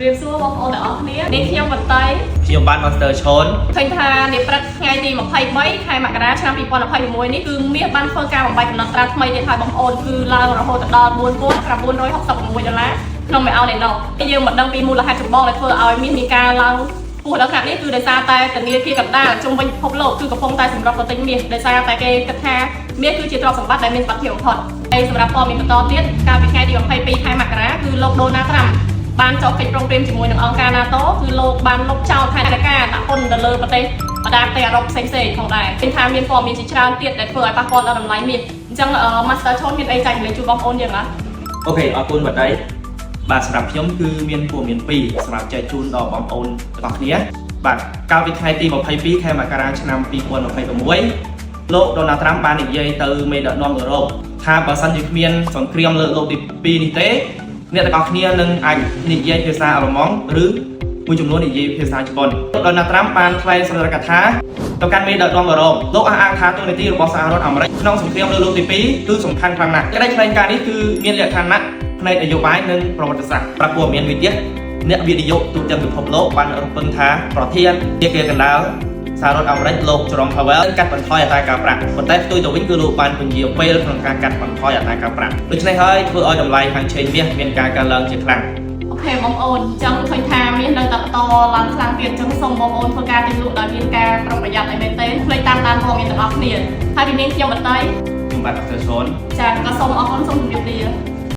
រាបសួរបងប្អូនទាំងអស់គ្នានេះខ្ញុំបន្តី ខ្ញុំបាទ Master ឈុន ឃើញថានាព្រឹកថ្ងៃទី23ខែមករាឆ្នាំ2026នេះគឺមាសបានធ្វើការបំបែកកំណត់ត្រាថ្មីទៀតហើយបងប្អូនគឺឡើងរហូតដល់4966ដុល្លារក្នុងមួយអោនឯណោះយើងមិនដឹងពីមូលហេតុចម្បងដែលធ្វើឲ្យមាសមានការឡើងខ្ពស់ដល់ថ្នាក់នេះគឺដោយសារតែធនាគារកណ្ដាលជុំវិញពិភពលោកគឺកំពុងតែសម្រុកទៅទិញមាសដោយសារតែគេគិតថាមាសគឺជាទ្រព្យសម្បត្តិដែលមានសុវត្ថិភាពបំផុតហើយសម្រាប់ព័ត៌មានបន្តទៀតកាលពីថ្ងៃទី22ខែមករាគឺលោកដូណាល់ត្រាំ បានចុះកិច្ចព្រមព្រៀងជាមួយនឹងអង្គការ NATO គឺលោកបានលុបចោលផែនការដាក់ពន្ធទៅលើប្រទេសបណ្ដាប្រទេសអឺរ៉ុបផ្សេងៗផងដែរឃើញថាមានព័ត៌មានជាច្រើនទៀតដែលធ្វើឲ្យប៉ះពាល់ដល់តម្លៃមាសអញ្ចឹង Master ឈុនមានអីចែករំលែកជូនបងប្អូនយើងអត់ OK អរគុណបាត់ដីបាទសម្រាប់ខ្ញុំគឺមានព័ត៌មានពីរសម្រាប់ចែកជូនដល់បងប្អូនទាំងអស់គ្នាបាទកាលពីថ្ងៃទី22ខែមករាឆ្នាំ2026លោកដូណាល់ត្រាំបាននិយាយទៅមេដឹកនាំអឺរ៉ុបថាបើសិនជាគ្មានសង្គ្រាមលើលោកទី2នេះទេអ្នកទាំងអស់គ្នានឹងអាចនិយាយភាសាអាល្លឺម៉ង់ឬមួយចំនួននិយាយភាសាជប៉ុនលោកដូណាល់ត្រាំបានថ្លែងសុន្ទរកថាទៅកាន់មេដឹកនាំអឺរ៉ុបលោកអះអាងថាតួនាទីរបស់សហរដ្ឋអាមេរិកក្នុងសង្គ្រាមលើលោកទី2គឺសំខាន់ខ្លាំងណាស់ក្តីថ្លែងការណ៍នេះគឺមានលក្ខណៈផ្នែកនយោបាយនិងប្រវត្តិសាស្ត្រប្រាប់ព័ត៌មានមួយទៀតអ្នកវិនិយោគទូទាំងពិភពលោកបានរំពឹងថាប្រធានធនាគារកណ្ដាលសហរដ្ឋអាមេរិកលោក Jerome Powell កាត់បន្ថយអត្រាការប្រាក់ប៉ុន្តែផ្ទុយទៅវិញគឺលោកបានពន្យាពេលក្នុងការកាត់បន្ថយអត្រាការប្រាក់ដូច្នេះហើយធ្វើឲ្យតម្លៃហាងឆេងមាសមានការកើនឡើងជាខ្លាំង OK បងប្អូនអញ្ចឹងឃើញថាមាសនៅតែបន្តឡើងខ្លាំងទៀតអញ្ចឹងសូមបងប្អូនធ្វើការទិញលក់ដោយមានការប្រុងប្រយ័ត្នឲ្យមែនទែនភ្លេចតាមដានព័ត៌មានទាំងអស់គ្នាហើយពីនាងខ្ញុំបន្តី ខ្ញុំបាទ Dr. ឈុន ចាក៏សូមអរគុណសូមជម្រាបលា